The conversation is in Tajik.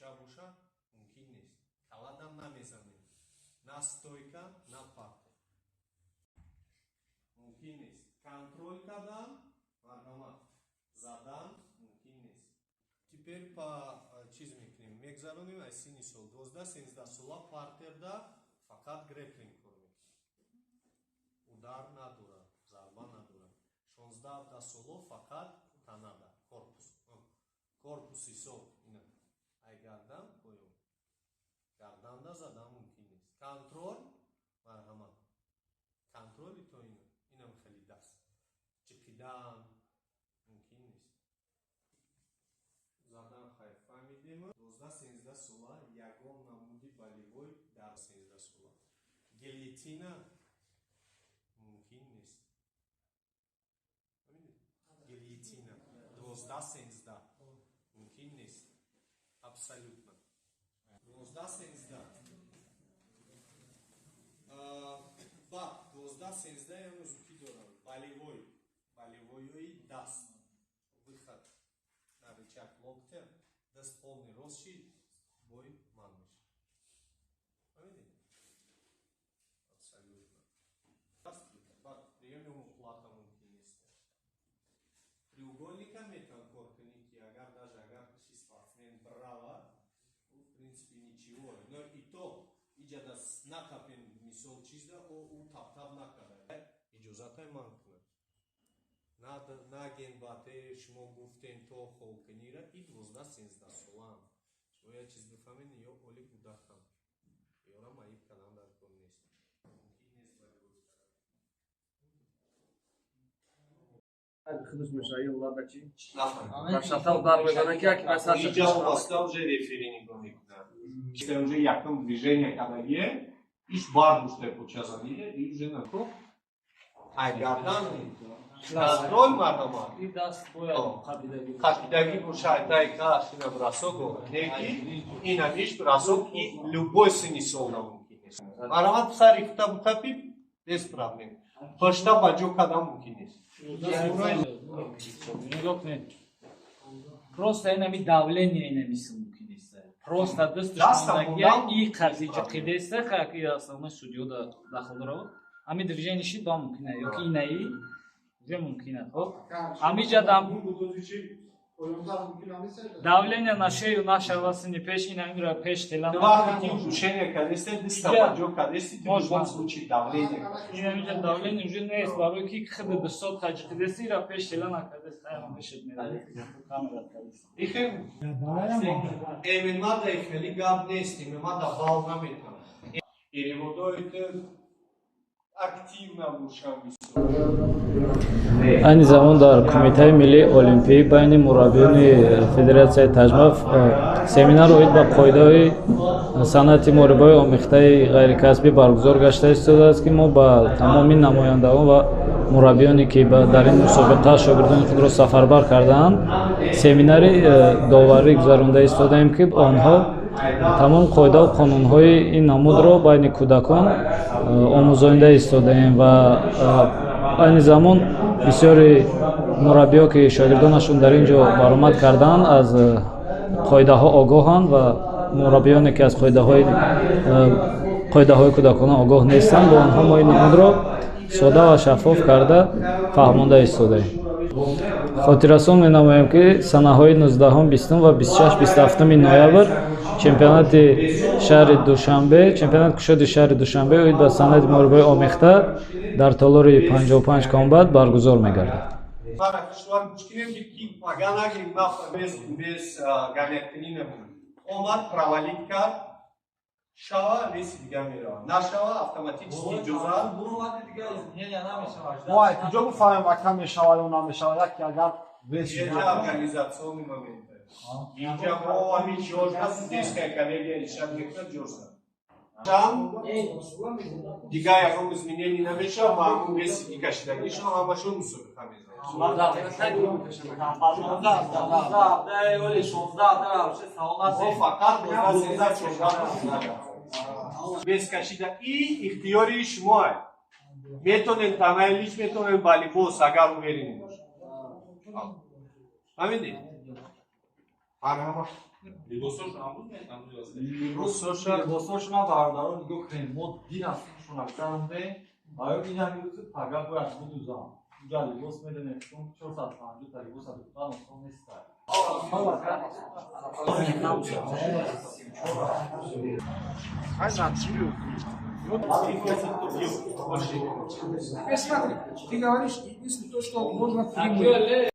Поча боша, мумкин нест. Каладам намезанем, на стойка, на партер мумкин нест. Контроль кардан, марҳамат, задан мумкин нест. Теперь по чиз мекунем, мегзаронем. Аз синни сол 12-13 сола партерда фақат греплинг кор мекунем, удар надорад, зарба надорад. 16-17 соло фақат танада, корпус, корпус ҳисоб, ина ай гардан поён, гарданда задан мумкин нест. Контроль, марҳамат, контроли то ина, инам хеле даст чиқидан мумкин нест, задан. Хай, фаҳмидем. 12-13 сола ягон намуди болевой дар 13 сола гильотина мумкин нест. Гильотина 12-13 мумкин нест абсолютно. 12-13, баъд 12-13 я нозукӣ дорам, болевой, болевойҳои даст, выход на рычаг локтя, даст полный рост шид, бой ман мешавад. Фаҳмидед? Абсолютно. Баъд приёми омоплата мумкин нест. Треугольника метавон кор кунӣ, ки агар даже агар иши спортсмен брава, в принципе ничего, но и то иҷада накапем, мисол, чизда ӯ таптап накарда, иҷозатай ман кунад, наген баъде шумо гуфтен то холкунира. И 12-13 солаам, шумо як чиз бифаҳмед, ё оли кӯдакам, ёра маиб кардан дар кор нест, мумкин нест болевой кардан. Худаш мешавад ё чи? Нафаҳмидам. Дар шата удар мезанад, ки яке ба Иҷа вобаста уже рефери нигоҳ мекунад. Уже якум движение кардагие, иш бардошта, поча занида и уже нако ай гардан контроль, марҳамат. И даст бояд қапидагӣ. Қапидагӣ боша, тай каш, ина бросок, неки ина иш бросок и любой синни сол мумкин нест. Марҳамат, сари хута букапи, без проблем. Пашта ба ҷо кардан мумкин нест. Нигоҳ кунед, просто инами давление, инами мумкин нест, просто дасташмондагия и қарзи ҷиқидеста, хаки основной судьё да дахл дорад. Ҳами движение шид, ба мумкин ё ки инаи уже мумкин аст. Хоб, ҳамиҷадам давление на шею нашава, сини пеш инамира пеш тела. Вақте ки удушение кардесте, диста ба ҷо кардести, в любом случае давление. Инамиҷа давление уже нест, барои ки хиди дустот таҷиқидест, ира пеш тела накардест, мешед камера кардест. Ихе ММА да хеле гап нест, ММА да бал наметавон. Переводои активно бошам. Айни замон дар Кумитаи миллии олимпӣ байни мураббиёни Федератсияи Таҷмаф семинар оид ба қоидаҳои санъати муҳорибаҳои омехтаи ғайрикасбӣ баргузор гашта истодааст, ки мо ба тамоми намояндагон ва мураббиёне, ки дар ин мусобиқа шогирдони худро сафарбар кардаанд, семинари доварӣ гузаронда истодаем, ки онҳо тамом қоидаву қонунҳои ин намудро байни кӯдакон омӯзонида истодаем. Ва айни замон бисёри мураббиё, ки шогирдонашон дар ин ҷо баромад кардаанд, аз қоидаҳо огоҳанд ва мураббиёне, ки аз қоидаҳои кӯдакона огоҳ нестанд, бо онҳо мо ин намудро сода ва шаффоф карда фаҳмонда истодаем. Хотиррасон менамоем, ки санаҳои 19, 20 ва 26, 27 ноябр чемпионати шаҳри Душанбе, чемпионати кушоди шаҳри Душанбе оид ба санъати муҳорибаи омехта дар толори 55 Комбат баргузор мегардад. Ки пага нагирем, без ганяткунӣ намонад. Омад, провалить кард, шава, веси дига меравад, нашава, автоматически иҷоза. Мо куҷо бифаҳмем, ака, мешавад ё намешавад, яке агар вес? Инҷа организационный момент, инҷа мо ҳамин ҷожа судейская коллегия решать мекунад, ҷожа чанд дига ягон изменение намешавад. Ма ҳамун веси ки кашидагишон ҳамашон мусобиқа мезанад. Фақат вес кашида и ихтиёри шумоа, метонем танаи лич, метонем ба либос, агар уверенный бошед. Фаҳмидед? Марҳамат. Либосошона, бародарон, нигоҳ кунед, мо дина сумшона гузарондем ва ё ин ҳами рӯзи пага бояд бидузам. Уҷа либос медонем, чун 450 та либоса духтан осон неста. Теперь смотри, ты говоришь, единственное то, что можно прямым.